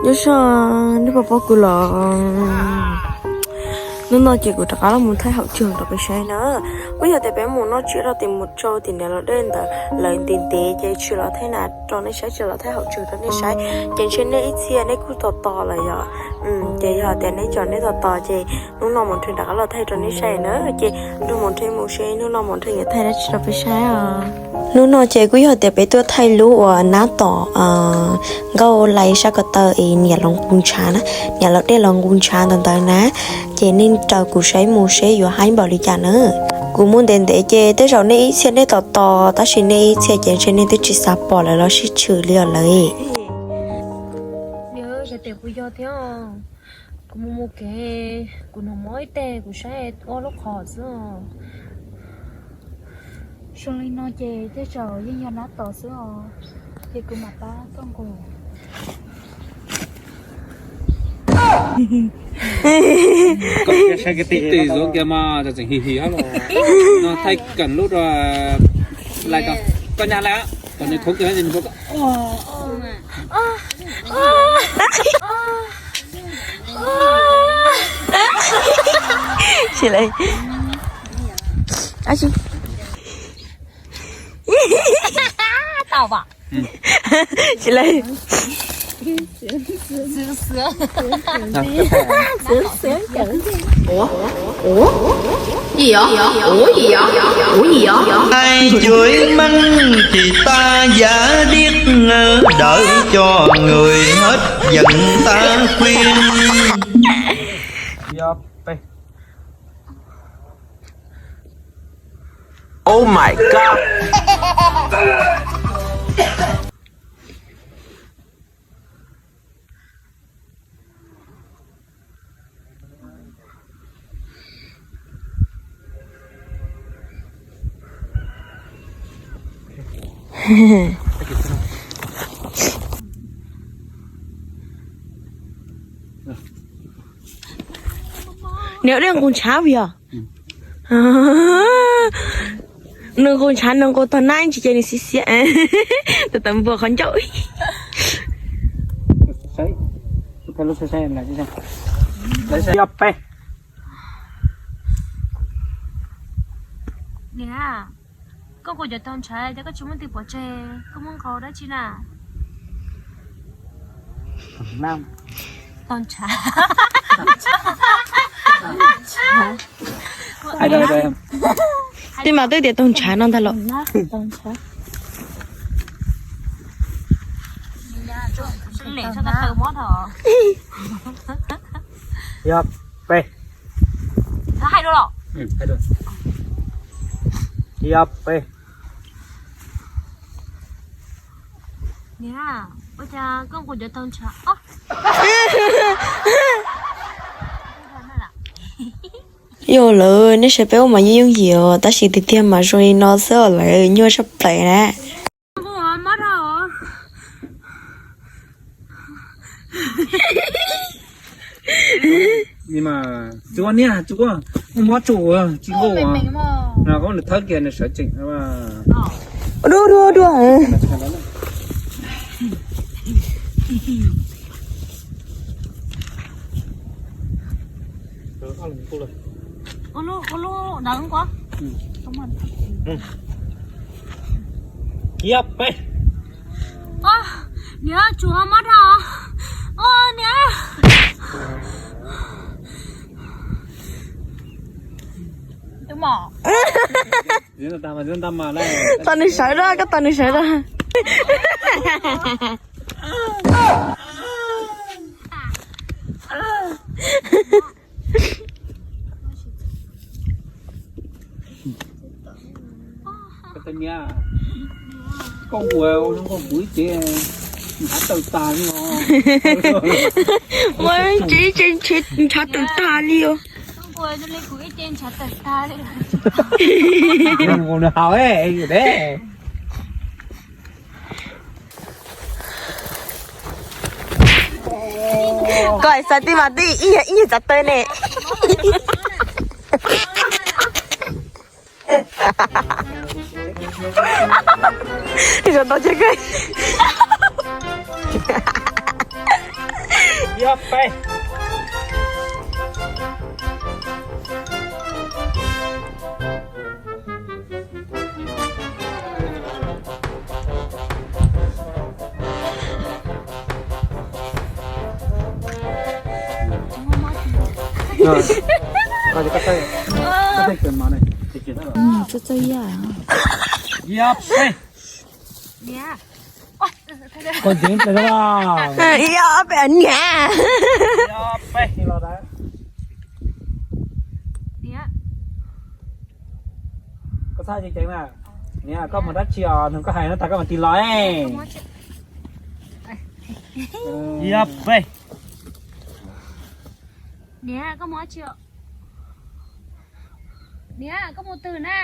Nyob zoo nej pab pab kuv los. Hnub no ces kuv rov qab los mus thaij hauv tsev rau peb saib na. Kuj yog tias peb mus noj tsiab rau tim mus rau tim niam laus dej ntawd lawv ntev ntev ces tsis los thaij na rau nej saib, tsis los thaij hauv tsev rau nej saib. Ces ntshe nej ib txhia nej kuj tos tos lawm yom. Ces yog tias nej cov nej tos tos ces hnub no Maum Nrhee rov qab los thaij rau nej saib na. Ces nrog Maum Nrhee mus seb hnub no Maum Nrhee yuav thaij dab tsi rau peb saib os. Hnub no ces kuj yog tias peb tuaj thaij lub uas nab tom nkauj lais sab ko taw es niam laus nqus ntshav na, niam laus dej los nqus ntshav ntawd ntawd na. Ces nej raws kuv saib mus seb yuav haib npaum li cas na. Kuv mus ntev ntev ces tej zaum nej ib txhia nej tos tos tab sis nej ib txhia ces ntshe nej twb tsis xav pom lawv los sib tshwm li os lawv. Niam, yog tias kuv yog thiab, kuv mus mus kev, kuv hnov mob ib teg kuv saib ua lub qhov xwb. Zoo li no ces tej zaum yeej yog nab tom xwb os, ces kuv mam pab koj nqus. Ib tug zuv kiag mas tseem him him los no thaij keem lub lais ko, koj nyas lawm, kom nws khov kiag. Tsis lawv. Ai chuối măng thì ta giả điếc, đỡ cho người hết giận ta khuyên. Oh my god. Nws dej nqus ntshav vim yog nws nqus ntshav, nws nqus tog nab tsis ces nws xiav xiav. Tawm tawm npua qhov ncauj. Niam, koj nqus cov taug ntshav ces koj tsis muab twg pov tseg, koj muab nqaus dab tsi na? Taug ntshav. Twb mas twb tias taug ntshav no ntag los. Yog peb. Yog peb. Niam, ua cas koj nqus cov taug ntshav? Yog lawm, nej saib peb ua mas yeej yooj yim os, tab sis tiag tiag mas zoo li no xwb os lawm, nyuaj tshaj plaws na. Mob tsuj tsis nqus, no koj nws thawb kiag nws sawv tsees. Dua dua dua. Niam, tsuav mob dhau. Niam. Tos nws sawv da, koj tos nws sawv da. Koj ua zoo nkauj kuv ib ce ntshav tawm tag li os. Ua tsev ntshav tawm tag li os. Nws haus e. Koj xav tij mas tij ib yam ib yam txav taw ne. Zaum tau ces kawg. Koj ntseeg pliag los? Ib ob peb niam. Koj txhob ceev ceev na. Niam, koj mus dab tsi os? Nug koj hais no tas koj mam tig los. Ib ob peb. Niam, koj mus dab tsi os? Niam, koj mus twg na?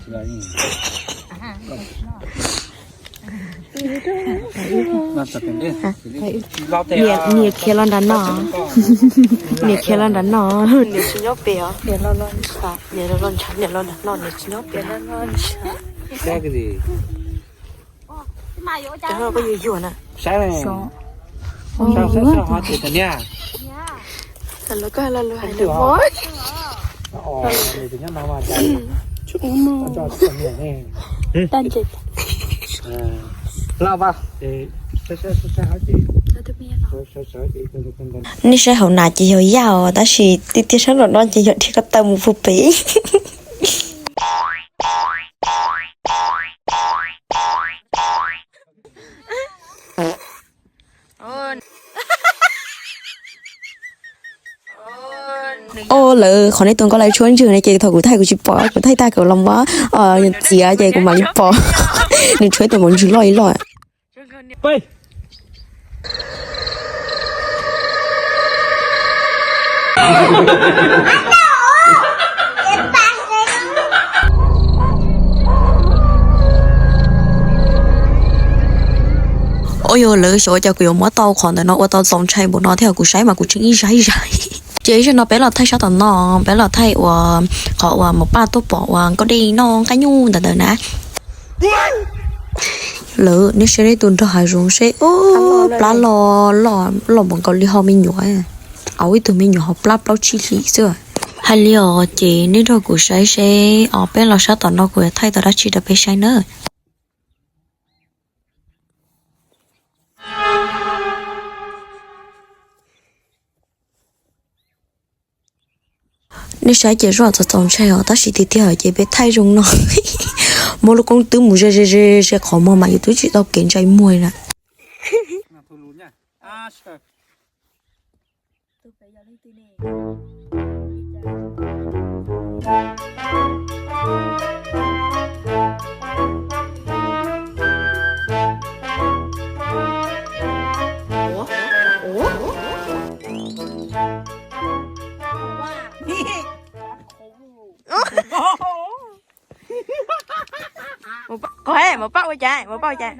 Niam khiav los nram no. Niam khiav los nram no. Niam tsis nyob pem os. Niam los los ntshav, niam los los ntshav, niam los nram no, niam tsis nyob pem. Cov no koj yuav yuam na. Saib, saib, saib ho ces tag niag. Lawv koj los lawv hais lawv. Tag nce. Laj vaj. Nej saib hauv nas ces yog yaj os, tab sis tiag tiag sab nraum no ces yog dhia ko taw mus puag pem. Au, lawv qhov nej tus nkauj lawv tshuab ntswg ne ces thaum kuv thaij kuv tsis pom, kuv thaij tag kuv los muab txiav ces kuv mam li pom. Nws tshuab ib tug maum ntswg loj ib loj. Ua yog lawv xyov ua cas kuv yuav muab tau qhov ntawm no ua tau txaus ntshai npaum no thiab, kuv saib mas kuv tseem ib zaug ib zaug. Ces ib zaug no peb los thaij sab tom no, peb los thaij uas qhov uas Maum Paj tuaj pom uas Nkauj Dej noj nqaij nyuj ntawd ntawd na. Lawv, nej saib nej tus nrog hav zoov seb, plab loj loj npaum nkaus li hau me nyuam, au ib tug me nyuam hauv plab plaub tsib hlis xwb. Hais li os ces nej nrog kuv saib seb os peb los sab tom no kuv yuav thaij tau dab tsi rau peb saib na. Nej saib ces zoo txaus txaus ntshai os, tab sis tiag tiag ces peb thaij zoo no. Muab lub koob twb mus ze ze ze ze qhov muag mas yuav twb tsis tau kev ntshai muag na. Qhov, Maum Paj ua cas, Maum Paj ua cas?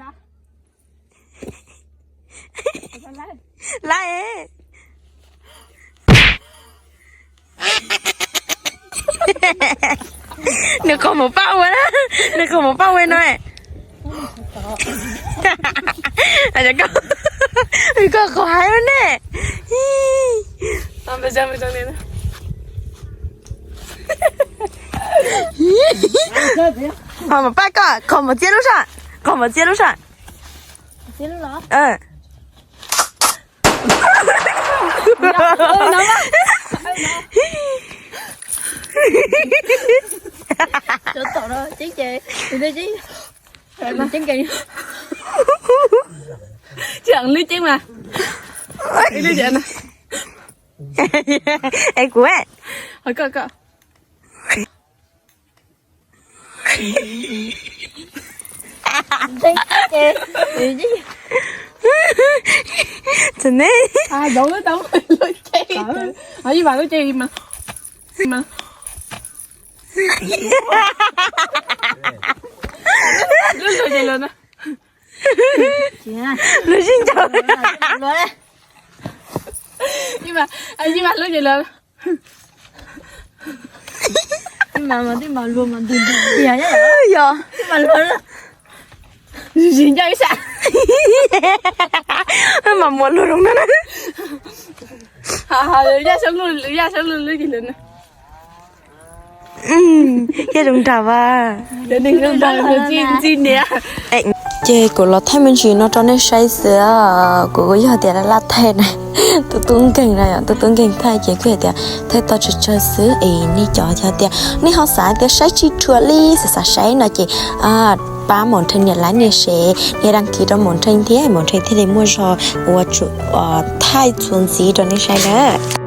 Laib. Nws qhov Maum Paj ua na, nws qhov Maum Paj ua no. Koj qhov hais ne. Qhov Maum Paj koj, qhov Maum Txiab lub sab, qhov Maum Txiab lub sab. Tsis hlub ceeb mas. Es kuv, koj, koj. Tseem ne. Lub sib ncaus. Yog. Mas muaj luag zoo na. Thiab zoo nraug as. Ces kuv los thaij me ntsis no rau nej saib xwb. Kuv kuj yog tias laj laj thaij na. Tus tub nkeeg no, tus tub nkeeg thaij ces kuj hais tias thaij tau tsawg tsawg xwb es nej cov yog tias nej ho xav tias saib tsis tshua li, xav xav saib no ces pab Maum Nrhee nias like nias share nias đăng ký rau Maum Nrhee thiab Maum Nrhee thiaj li muaj zog ua thaij txuas ntxiv rau nej saib na.